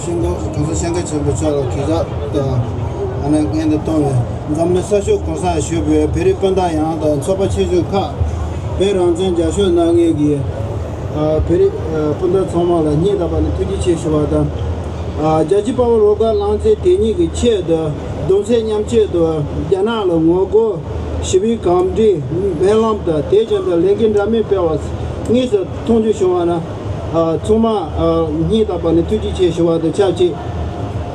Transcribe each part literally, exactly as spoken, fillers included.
ཤིང་སྡོང་གྲོང་གསེབ་ཤན་སྐད་ཆེན་པོ་མཆོག་ལ་གུས་ཕྱག་དང་ཨ་ནེ་སྔོན་དུ་གཏོང་བའི་འཛམ་གླིང་ས་ཕྱོགས་གང་སར་བཞུགས་པའི་བོད་རིགས་སྤུན་ཟླ་ཡོངས་དང་ཚོགས་པ་ཆེ་ཆུང་ཁག་བོད་རང་བཙན་རྒྱབ་སྐྱོར་གནང་མཁན་གྱི་ཨ་བོད་རིགས་ཨ་སྤུན་ཟླ་ཚང་མ་ལ་སྙིང་ཐག་པ་ནས་ཐུགས་རྗེ་ཆེ་ཞུ་བ་དང་། ཨ་རྒྱལ་གཅེས་དཔའ་བོ་བློ་དགའ་གླང་མཚོ་དེ་ཉིད་ཀྱི་ཆེད་དུ་གདུང་སེམས་མཉམ་སྐྱེད་དུ་རྒྱ་ནག་ལ་ངོ་རྒོལ་ཞི་བའི་གོམ་བགྲོད་སྨོན་ལམ་དང་དེ་བཞིན་དུ་ལས་འགུལ་འདྲ་མིན་སྤེལ་བ་དངོས་སུ་མཐོང་རྒྱུ་བྱུང་བ་ན། ཨ་ཚང་མ་ཨ་སྙིང་ཐག་པ་ནས་ཐུགས་རྗེ་ཆེ་ཞུ་བ་དང་ཆབས་ཅིག་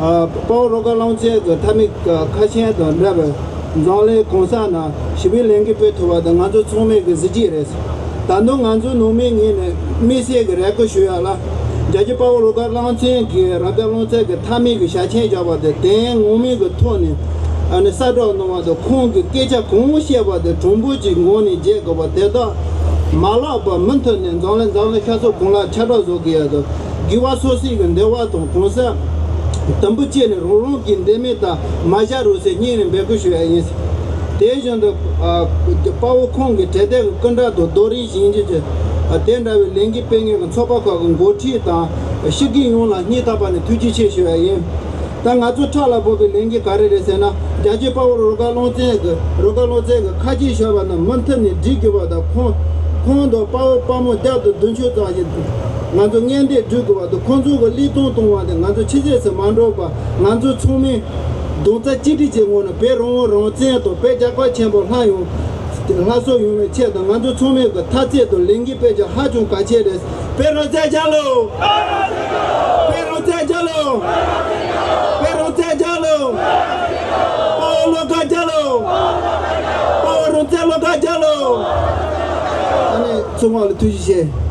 ཨ་དཔའ་བོ་བློ་དགའ་གླང་མཚོ་གི་མཐའ་མའི་ཁ་ཆེམས་དང་འབྲེལ་བའི་འཛམ་གླིང་གང་ས་ན་ཞི་བའི་ལས་འགུལ་སྤེལ་ཐུབ་པ་དེ་ང་ཚོ་ཚང་མའི་གི་གཟི་བརྗིད་རེད། ད་དུང་ང་ཚོ་ནང་མིའི་ངོས་ནས་དམིགས་བསལ་གྱི་རེ་སྐུལ་ཞུ་ཡ་ལ། རྒྱལ་གཅེས་དཔའ་བོ་བློ་དགའ་གླང་མཚོ་གིས་རང་དགའ་རླུང་རྩ་གི་མཐའ་མའི་གི་ཞལ་ཆེམས་བཞག་པ་དེ་དོན་ངོ་མའི་གི་ཐོག་ནས་ཨ་ནི་གསལ་བསྒྲགས་གནང་བ་དང་ཁོང་གིས་སྐད་ཆ་གང་བཤད་པ་དེ་དྲང་པོ་ཅིག་ངོས་ནས་བརྗེད་དགོས་པ་དེ་དག་མ་ལགས་པ་མུ་མཐུད་ནས་འཛམ་གླིང་འཛམ་གླིང་ཤར་ཕྱོགས་གང་ལ་ཁྱབ་བསྒྲགས་བཟོ་དགོས་ཡ་དང་། དགེ་བ་སོ་སོའི་གི་འདུལ་བ་དང་གང་ཟག་དུམ་བུ་གཅིག་ནས་རང་རང་གི་འདོད་མོས་ལྟར་མ་བཞག་རོགས་ཟེར་སྙིང་ནས་འབོད་སྐུལ་ཞུ་ཡ་ཡིན། དེ་བཞིན་དུ་ཨ་དཔའ་བོ་ཁོང་གི་དྲན་རྟེན་གྱི་སྐུ་འདྲ་དང་རྡོ་རིང་བཞེངས་རྒྱུ་གྱི་ཨ་དེ་འདྲ་བའི་ལས་འགུལ་སྤེལ་མཁན་གྱི་ཚོགས་པ་ཁག་གི་འགོ་ཁྲིད་དང་སྤྱི་འཐུས་ཡོངས་ལ་སྙིང་ཐག་པ་ནས་ཐུགས་རྗེ་ཆེ་ཞུ་ཡ་ཡིན། ད་ང་ཚོ་ཕྲག་ལ་བབས་པའི་ལས་འགུལ་ག་རེ་རེད་ཟེར་ན། རྒྱལ་གཅེས་དཔའ་བོ་བློ་དགའ་གླང་མཚོ་གི་བློ་དགའ་གླང་མཚོ་གི་ཁ་ཆེམས་ཞུས་པ་རྣམས་མུ་མཐུད་ནས་སྒྲུབ་དགོས་པ་དང་། ཁོང་ཁོང་དང་དཔའ་བོ་དཔའ་མོ་བརྒྱ་དང་བདུན་ཅུ་ཙམ་ཞིག་ང་ཚོ་མངོན་འདོད་སྒྲུབ་དགོས་པ་དང་། ཁོང་ཚོ་གི་བློས་གཏོང་གཏོང་བ་དེ་ང་ཚོ་ཕྱི་རྒྱལ་སུ་མ་འགྲོ་བར་ང་ཚོ་ཚང་མས་རྡོག་རྩ་གཅིག་སྒྲིལ་གྱི་ངང་ནས་བོད་རང་དབང་རང་བཙན་དང་བོད་རྒྱལ་ཁབ་ཆེན་པོ་སླར་ཡང་སླར་གསོ་ཡོང་བའི་ཆེད་དུ་ང་ཚོ་ཚང་མས་གི་འཐབ་རྩོད་དང་ལས་འགུལ་སྤེལ་རྒྱུ་ཧ་ཅང་གལ་ཆེ་རེད། བོད་རང་བཙན་རྒྱལ་ལོ། བོད་རང་བཙན་རྒྱལ་ལོ། བོད་རང་བཙན་རྒྱལ་ལོ། དཔའ་བོ་བློ་དགའ་རྒྱལ་ལོ། དཔའ་བོ་རང་བཙན་བློ་དགའ་རྒྱལ་ལོ། ཨ་ནི་ཚང་མ་ལ་ཐུགས་རྗེ་ཆེ།